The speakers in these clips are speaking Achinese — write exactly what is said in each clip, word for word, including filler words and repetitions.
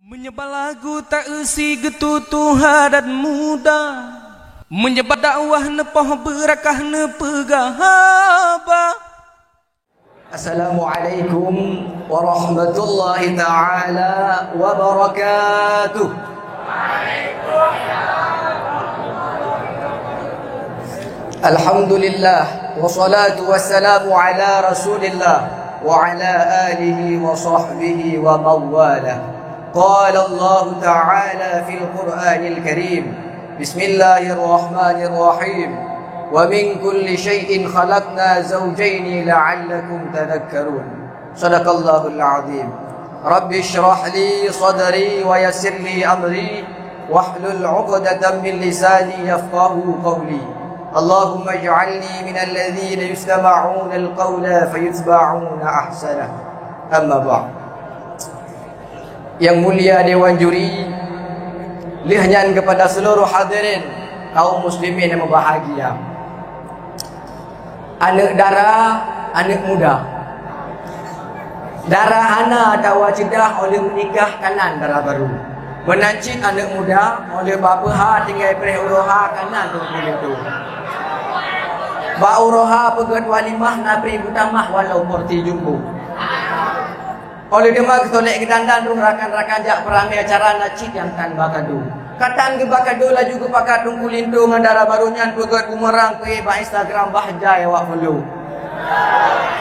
Meunyoe bak lagu ta-eusi geututoe adat muda, meunyoe bak dakwah neupoh beurakah neupeugah haba. Assalamualaikum warahmatullahi taala wabarakatuh. Alhamdulillah, wassalatu wassalamu ala Rasulillah wa ala alihi wa sahbihi wa mawalah. Qala Allahu ta'ala fil Qur'anil Karim, Bismillahirrahmanirrahim. Wa min kulli syai'in khalaqna zawjaini la'allakum tadhakkarun. Sadaqallahul azim. Rabbi shrah li sadri wa yassir li amri wahlul 'uqdatam min lisani yafqahu qawli. Allahumma ij'alni minal ladzina yastama'unal qawla fayattabi'una ahsanah. Amma ba'd. Yang mulia Dewan Juri, lheueh nyan kepada seluruh hadirin kaum muslimin yang berbahagia. Aneuk dara, aneuk muda. Dara hana atawa ceudah óh lheueh meunikah kanan dara barô. Meunan cit aneuk muda óh lheueh bak peuha tinggai preh uroe ha kanan teungku linto. Bak uroe ha peugét walimah na pri geutamah walau porsi jumbo. Óh lheueh teuma geusolek geudandan rhueng rakan-rakan jak peuramé acara na cit nyang tan ba kado. Ka tan geuba kado laju geupakat teungku linto ngon dara barô nyan peugét bumerang peuék bak Instagram bah jai awak follow.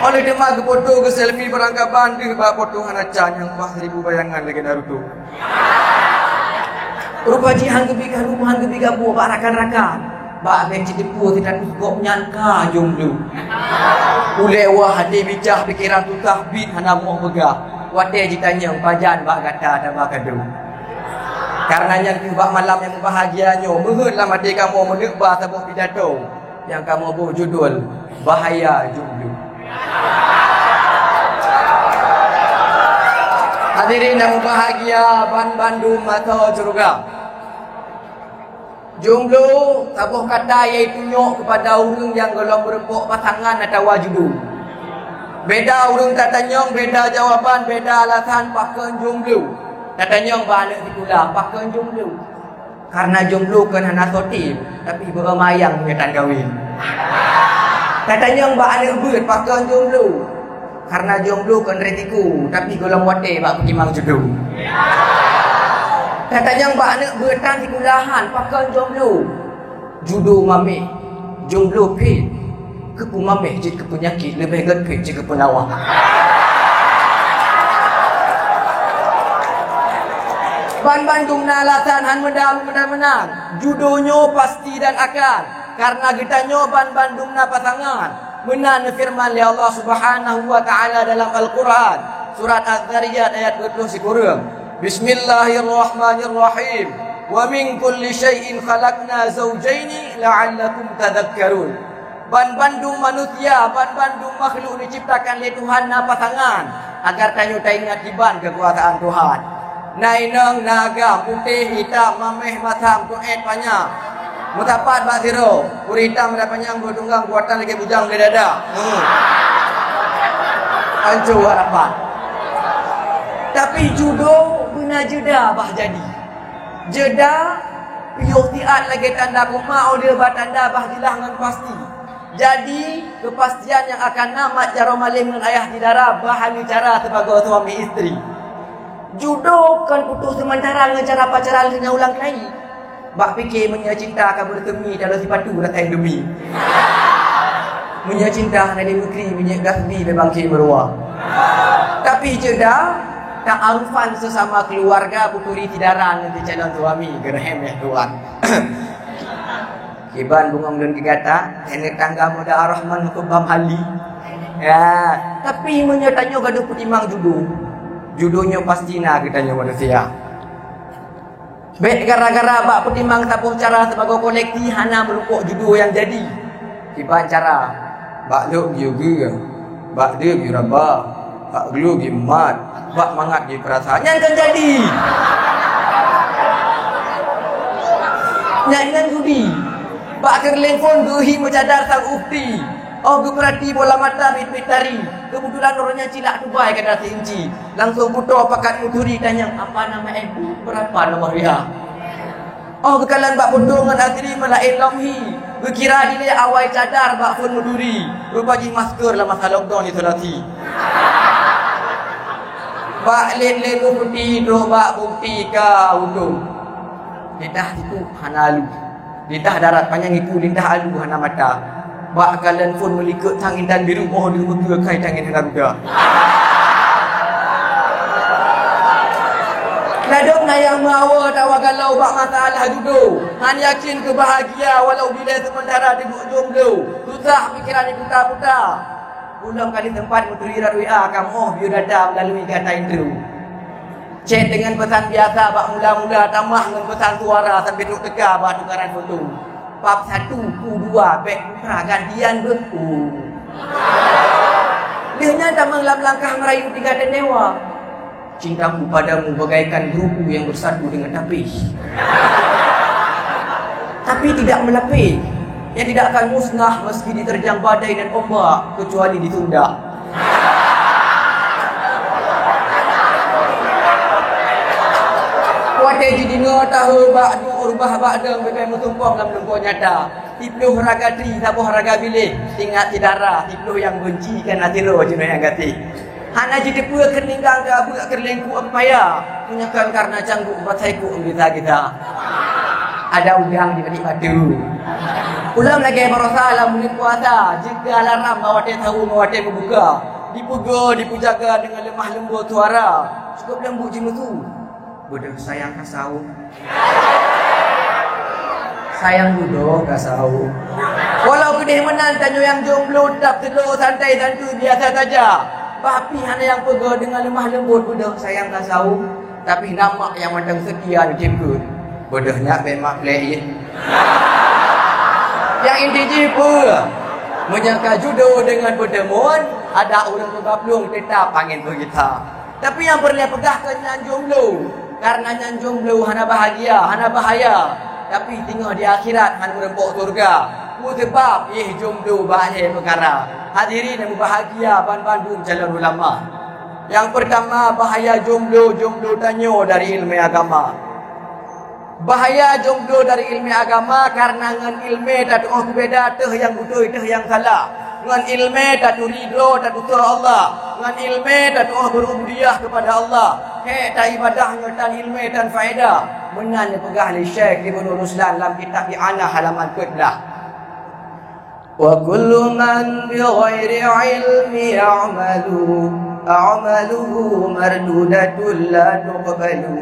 Óh lheueh teuma geufoto geuselfie barangkaban deuh bak foto hana ca nyang bah seribu bayangan lagée Naruto. Rupa jih han geubi karu han geubi gabue bak rakan-rakan. Bak abéh jiteupeue status gobnyan ka jomblo. Ulée wah até bicah pikeran susah biet hana moh peugah. Watée jitanyong pajan bak gata taba kado. Kareuna nyan kheueh bak malam nyang meubahagia nyoe meuheuet lam até kamoe meuneuk ba saboh pidato nyang kamoe boh judul Bahaya Jomblo. Hadirin nyang meubahagia ban bandum mata syeuruga. Jomblo saboh kata yaitu nyok keupada ureuëng nyang gohlom meurumpok pasangan atawa judo. Beda ureuëng tatanyong, beda jawaban, beda alasan pakon jomblo. Tatanyong bak aneuk sikula pakon jomblo. Karena jomblo kon hana soe tem, tapi beumayang meunyoe tan kawin. Tatanyong bak aneuk beuet pakon jomblo. Karena jomblo kon resiko, tapi gohlom watée bak peutimang judo. Tatanyong bak aneuk beuet tan sikulahan pakon jomblo. Judo mameh, jomblo phet. Keupeue mameh jeuet keu peunyakét leubeh gét phet jeuet keu peunawa. Ban bandum na alasan han meuda meunan-meunan. Judo nyoe pasti dan akan, karena geutanyoe ban bandum na pasangan. Meunan neufeureuman lé Allah Subhanahu wa Ta'ala dalam Al-Qur'an, surat Az-Zariyat ayat dua puluh sikureueng. Bismillahirrahmanirrahim. Wa min kulli syai'in khalaqna zawjaini la'allakum tadhakkarun. Ban bandum manusia, ban bandum makhluk diciptakan lé Tuhan na pasangan, agar tanyoe taingat kiban keukuasaan Tuhan. Na inong, na agam, putéh, itam, mameh, masam, tuet, panyang. Meusapat bak sidroe, ureuëng itam dan panyang dua tunggang kuatan lagée bujang lé dada. Hmm. Anco harapan. Tapi judo beuna jeda bah jadi. Jeda piôh siat lagée tanda koma óh lheueh ba tanda bah jilah ngon pasti. Jadi, keupastian nyang akan na mat jaroe malém ngon ayah di dara bah hana cara sibagoe suami istri. Judo kon putôh seumantara ngon cara pacaran lheueh nyan ulang keurai. Bak pike meunyoe cinta ka beureuteumi dalam sipatu rasa Indomie. Meunyoe cinta hana di neugri minyeuk gas bi bak bangke meurua. Tapi jeda, ta'arufan sesama keluarga puturi sidara ngon si calon suami geureuhem ya Tuhan. Kiban bungong lôn geugata, keuneuk tangga muda Ar-Rahman huköm bam hali. Ya, tapi meunyoe tanyoe gadoh peutimang judo, judo nyoe pasti na geutanyoe manusia. Bék gara-gara bak peutimang saboh cara sibagoe koleksi hana meurumpok judo nyang jadi. Kiban cara, bak lhok geuyue geu, bak deuh geuyue raba, bak glu geuyue mat, bak mangat geuyue peurasa. Nyan kan jadi. Nyan, nyan judi. Bak keureuleng phon geuhi meucadar sang ukhti. Oh geupeurati bola mata biet-biet tari, keubeutulan uroe nyan cilak tubai gata si inci. Langsong putôh pakat meuturi tanyong, "Apa nama ibu? Berapa nomor W A?" Oh geukalon bak putôh ngon atri meulaén lom hi, geukira dilée awai cadar bak phon meuturi, rupa jih masker lam masa lockdown isolasi. Bak lén-lén bukeuti trok bak bukeuti ka udong. Lidah situ hana alu. Lidah darat panyang iku, lidah alu hana mata. Bak kalon phon meulikot sang intan biru, oh deuh beugeue kai tangen hana ruda. Ladôm na nyang meuawa tawa galau bak masalah judo. Han yakin keu bahagia walau dilée seumeuntara teungoh jomblo. Susah pikeran diputa-puta. Ulôn ka disempat meuturi rot W A kamoe biodata meulalu gata indro. Chat deungon peusan biasa bak mula-mula, tamah ngon peusan suara sampoe trok teuka bak tukaran foto. Pap satu, pu dua, bèk putra gantian beuku. Lheueh nyan tamong lam langkah meurayu tiga teunewa. Cintaku padamu bagaikan beruku yang bersatu dengan tapih. Tapi tidak melapeh, yang tidak akan musnah meski diterjang badai dan ombak, kecuali ditunda. Watèe jideungoe tahu bak duek rubah bak dong, bèk meutumpông lam lumpur nyata. Siploh raga tri, saboh raga biléh, ingat syedara, siploh nyang beunci kan ateuroe jinoe nyang gaséh. Hana jiteupeue keu ninggang ka beuk keu lengku empaya, meunyoe kon kareuna cangguek bak saikok gisa-gisa. Ada udang di balik batu. Ulôn lagèe baroesa lam buleuen puasa, jeuet keu alarm bak watèe sahur ngon watèe meubuka. Dipeugo, dipeujaga deungon leumah leumbot suara. Cukôp leumbot jimeusue. Beudôh sayang ka sawo. Sayang dudoe ka sawo. Walau keudeh meunan tanyoe nyang jomblo, teutab teulo, santai santui biasa saja. Bah pih hana nyang peugah deungon leumah leumbot, beudôh sayang ka sawo. Tapi na mak nyang mantong seutia di teungku. Beudôh nyak bèk mak plek ié. Nyang inti jih peue? Meunyoe ka judo deungon peuteumuan, adak ureueng peugah plueng, teutap angén peugita. Tapi nyang peureulèe peugah keu nyan jomblo, kareuna nyan jomblo hana bahagia, hana bahaya. Tapi singoh di akhirat han meureumpok syeuruga. Peue seubab? Yeh jomblo bak lhèe peukara. Hadirin nyang meubahagia banmandum calon ulama. Nyang peurtama, bahaya jomblo, jomblo tanyoe dari ileumèe agama. Bahaya jomblo dari ileumèe agama, kareuna ngon ileumèe tatu'oh peubeda teuh nyang beutôi teuh nyang salah. Ngon ileumèe taturi droe tatusoe Allah. Ngon ileumèe tatu'oh beurububiyah keupada Allah. Hék taibadah nyoe tan ileumèe tan faedah. Meunan neupeugah lé Syekh Ibnu Ruslan lam kitab I'anah halaman peuet blah. Wa kullu man bi ghairi ilmi ya'malu, a'maluhu mardudatun la tuqbalu.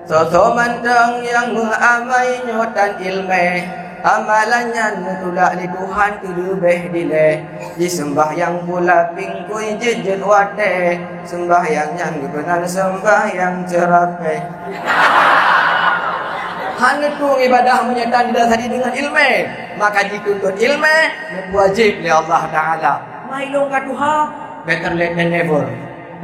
Soe-soe mantong nyang meuamai nyoe tan ileumèe, amalan nyan neutulak lé Tuhan keu leubeh dilèe. Jiseumbahyang pula pingkui jeuet-jeuet watèe, seumbahyang nyan geupeunan seumbahyang ceurapèh. Hana tueng ibadah meunyoe tan didasari deungon ileumèe, maka jituntut ileumèe meuwajéb lé Allah Taala. Mai lôn ka tuha, better late than never.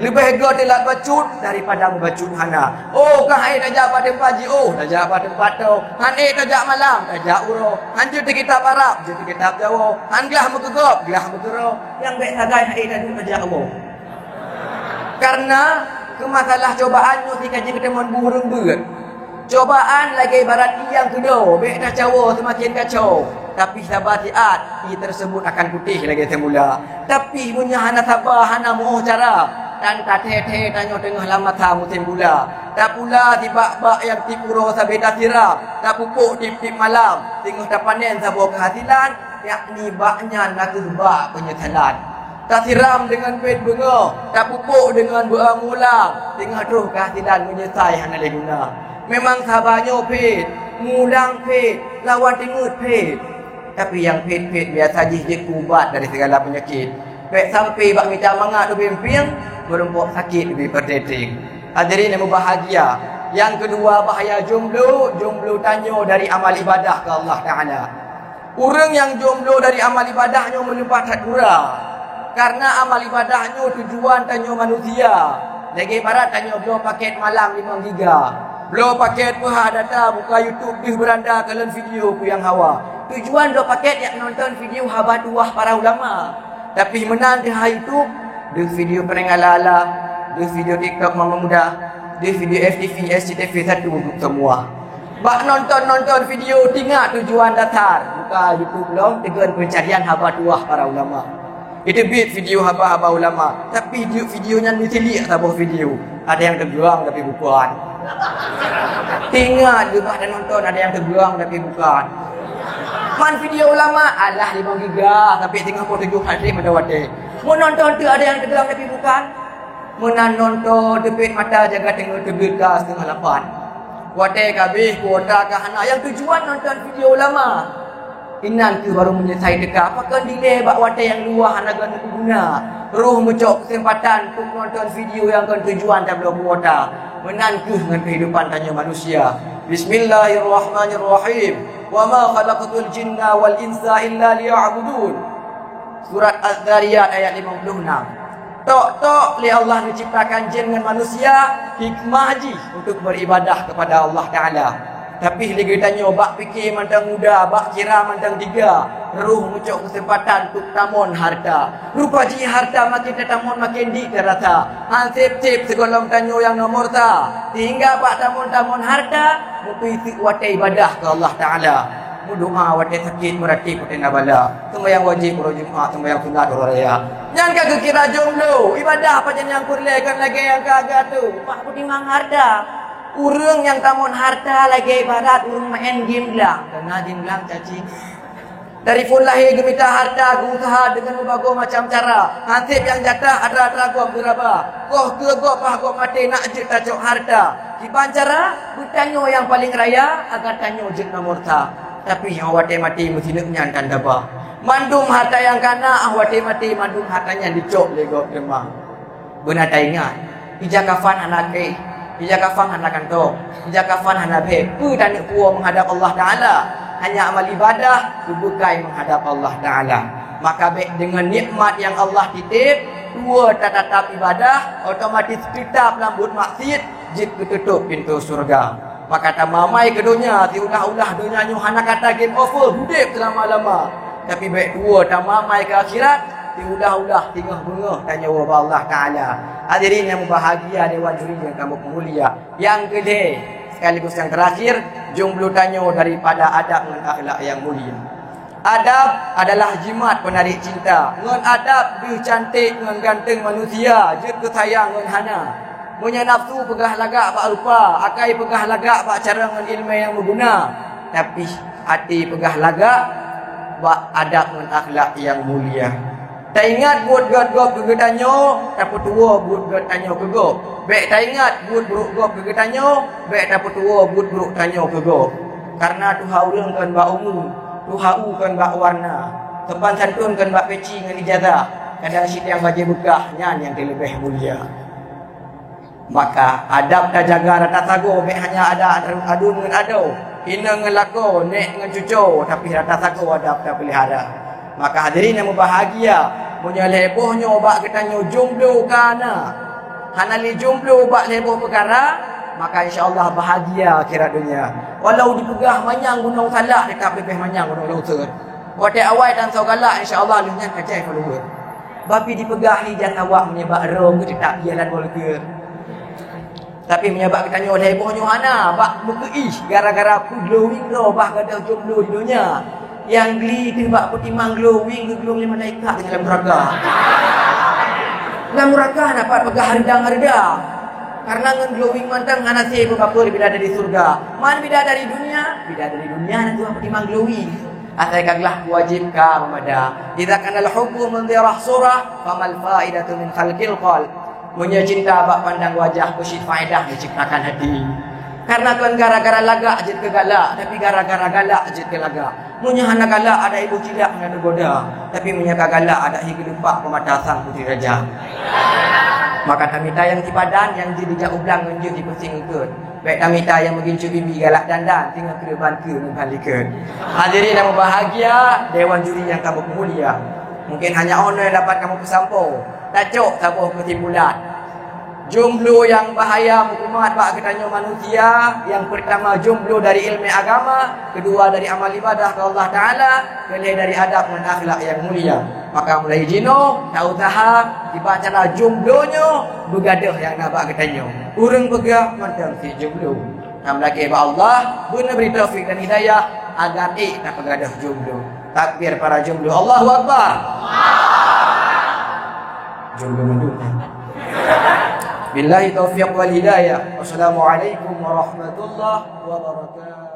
Leubeh göt teulat bacut daripada meubacut hana. Oh, ka han ék tajak bak teumpat jiôh, tajak bak teumpat tô. Han ék tajak malam, tajak uroe. Han jeuet kitab Arab, jeuet kitab Jawoe. Han glah meukeugöt, glah meukeurô. Nyang bèk sagai han ék taduek tajak woe. Kareuna keu masalah cobaan nyoe sikaji keuteumon bu ureueng beuet. Cobaan lagèe barat ié nyang keudo, bèk tacawoe seumaken kacau. Tapi saba siat, ié teuseubut akan putéh lagèe seumula. Tapi meunyoe hana saba, hana meu'oh cara, tan tathèe-thèe tanyoe teungoh lam masa musém gula. Tapula sibak bak nyang tiep uroe sabé tasiram, tapupuk tiep-tiep malam, teungoh tapanen saboh keuhasilan, yakni bak nyan na kheueh bak peunyesalan. Tasiram deungon pèt beungoh, tapupuk deungon beu'ah mulang, teungoh troh keuhasilan meunyeusai hana lé guna. Memang saba nyoe pèt, mulang pèt, lawan teungeut pèt. Tapi nyang pèt-pèt biasa jih jeuet keu ubat dari segala peunyakét. Bèk sampoe bak mita mangat ubé pieng, meurumpok sakét ubé peureuteng. Hadirin nyang meubahagia, nyang keudua bahaya jomblo, jomblo tanyoe dari amal ibadah keu Allah Taala. Ureueng nyang jomblo dari amal ibadah nyoe meuleupah that gura. Kareuna amal ibadah nyoe tujuan tanyoe manusia. Lagèe barat tanyoe bloe pakèt malam limong giga. Bloe paket peuhah data, buka YouTube deuh beuranda kalon video peue nyang hawa. Tujuan bloe paket jak nonton video haba tuwah para ulama. Tapi meunan teuhah YouTube, deuh video prank ala-ala, deuh video TikTok mama muda, deuh video F T V, S C T V satu untuk semua. Bak nonton-nonton video, tingat tujuan dasar. Buka YouTube lom, tegon pencarian haba tuwah para ulama. Iteubiet video haba-haba ulama, tapi di video nyan meusiliek saboh video. Ada nyang teuguang tapi bukan. Tingat geuh bak nonton, ada nyang teuguang tapi bukan. Man video ulama, alah limong giga, tapi singoh peuet tujoh hadis meunan watée. Meunonton tu ada nyang teuguang tapi bukan. Meunan nonton, teupet mata jaga teungoh teubiet ka setengah lapan. Watée ka habéh kuota ka hana, nyang tujuan nonton video ulama. Inan kheueh baru meunyeusai teuka, pakon dilée bak watée nyang luwah hana geuneuk guna. Roh meucok keuseumpatan untuk nonton video nyang kon tujuan tabloe kuota. Meunan kheueh ngon keuhidupan tanyoe manusia. Bismillahirrahmanirrahim. Wa ma khalaqtul jinna wal insa illa liya'budun. Surat Az-Zariyat ayat lima puluh enam. Tok-tok lé Allah neuciptakan jén ngon manusia, hikmah jih untuk beribadah kepada Allah Taala. Tapi lé geutanyoe bak pike mantong muda, bak kira mantong tiga, roh meucok keuseumpatan untuk tamon harta. Rupa jih harta makin tatamon makin dik tarasa. Han sép-sép sigohlom tanyoe nyang nomor sa, sehingga bak tamon-tamon harta, meupiseuk watée ibadah keu Allah Taala. Meudoa watée sakét, meuratéb watée na bala. Seumayang wajéb uroe Jumat, seumayang sunat uroe raya. Nyan ka geukira jomblo. Ibadah pajan nyang peureulée kon lagée nyang ka geuatoe. Bak peutimang harta. Ureuëng nyang tamon harta lagée ibarat ureuëng maén game blang. Kana game blang caci. Dari phon lahé geumita harta, geuuseuha deungon meubagoe macam cara. Haseb nyang jatah atra-atra gob geuraba. Koh keue gob bah gob maté nak jeuet tacok harta. Kiban cara, beutanyoe nyang paleng raya, agar tanyoe jeuet nomor sa. Tapi nyoe watée maté meusineuk nyan tan daba. Mandum harta nyang kana, ah watée maté mandum harta nyan jicok lé gob teuma. Beuna taingat, ija kafan hana kréh, ija kafan hana kantong, ija kafan hana bhée, peue taneuk puwoe meuhadab Allah Taala? Hanya amal ibadah geubeukai meuhadab Allah Taala. Maka bék deungon nikmat nyang Allah titeb, dua tatatap ibadah, otomatis teutab lam buet maksiet, jeuet keuteutôb pintoe syeuruga. Maka tamamai keu donya, siulah-ulah donya nyoe hana kata game over, udeb seulama-lama. Tapi bék tuwoe tamamai keu akhirat, siulah-ulah singoh beungoh tanyoe ubak Allah Taala. Hadirin nyang mubahgia, dewan juri nyang kamoe mulia. Nyang keulhée sekaligus nyang teurakhir, jomblo tanyoe daripada adab ngon akhlak nyang mulia. Adab adalah jimat penarik cinta. Ngon adab deuh canték ngon ganteng manusia jeuet keu sayang ngon hana. Meunyoe nafsu peugah lagak bak rupa, akai peugah lagak bak cara ngon iéleumé nyang meuguna, tapi até peugah lagak bak adab ngon akhlak nyang mulia. Taingat buet gét gob keu geutanyoe, tapeutuwoe buet gét tanyoe keu gob. Bék taingat buet brok gob keu geutanyoe, bék tapeutuwoe buet brok tanyoe keu gob. Kareuna tuha ureuëng kon bak umu, tuha u kon bak warna, sopan santun kon bak peci ngon ijazah, kadang sidang bajée beukah nyan nyang teuleubeh mulia. Maka adab tajaga rata sagoe, bék hanya ada adun ngon adoe, inong ngon lakoe, nék ngon cucoe, tapi rata sagoe adab tapeulihara. Maka hadirin nyang mubahgia, meunyoe lhée boh nyoe bak geutanyoe jomblo ka na, hana lé jomblo bak lhée boh peukara, maka insya Allah bahagia akhirat donya. Walau jipeugah manyang gunong salak, teutap leubeh manyang gunong leuseut. Watée awai tan soe galak, insya Allah lheueh nyan ka jai follower. Bapi jipeugah hi jan awak meunyoe bak droe, teutap ie lam boh leukeue. Tapi meunyoe bak geutanyoe lhée boh nyoe hana, bak meukeue ih gara-gara peue glowing droe bah gadôh jomblo di donya. Nyang gli teuh bak peutimang glowing geuglong lé malaikat di dalam neuraka. Lam neuraka na pat peugah reudang-reudang. Kareuna ngon glowing mantong hana sé peubapeue bidadari syeuruga. Man bidadari dunia, bidadari dunia na tuha peutimang glowing. Asai ka glah wajéb ka meumada. Idza kanal hubbu munzirah surah, famal faidatu min khalqil qalb. Meunyoe cinta bak pandang wajah, keucit faedah neuciptakan hati. Karena kon gara-gara lagak jeuet keu galak, tapi gara-gara galak jeuet keu lagak. Meunyoe hana galak, adak iboh cilak hana teugoda, tapi meunyoe ka galak, adak hi geulupak peumata sang putri raja. Maka tamita nyang sipadan, nyang jeuet dijak ublang ngon jeuet jipeusieng eungkôt. Bék tamita nyang meugincu bibi galak dandan, singoh keureuban keu ngon hal likot. Hadirin nyang mubahgia, dewan juri nyang kamoe mulia. Mungkin hanya ono nyang dapat kamoe peusampoe. Tacok saboh keusimpulan. Jomblo nyang bahaya meukumat bak geutanyoe manusia, nyang peurtama jomblo dari ileumèe agama, keudua dari amal ibadah keu Allah Taala, keulhèe dari adab ngon akhlak nyang mulia. Maka mulai jinoe, ta-useuha, dibaca lah jomblo nyoe, beugadôh nyang na bak geutanyoe. Ureueng peugah mantong si jomblo. Tameulakèe bak Allah, beuneubri taufik dan hidayah, agar ék tapeugadôh jomblo. Takbir para jomblo, Allahu Akbar. Jomblo mandum. Billahi taufiq wal hidayah. Wassalamualaikum warahmatullahi wabarakatuh.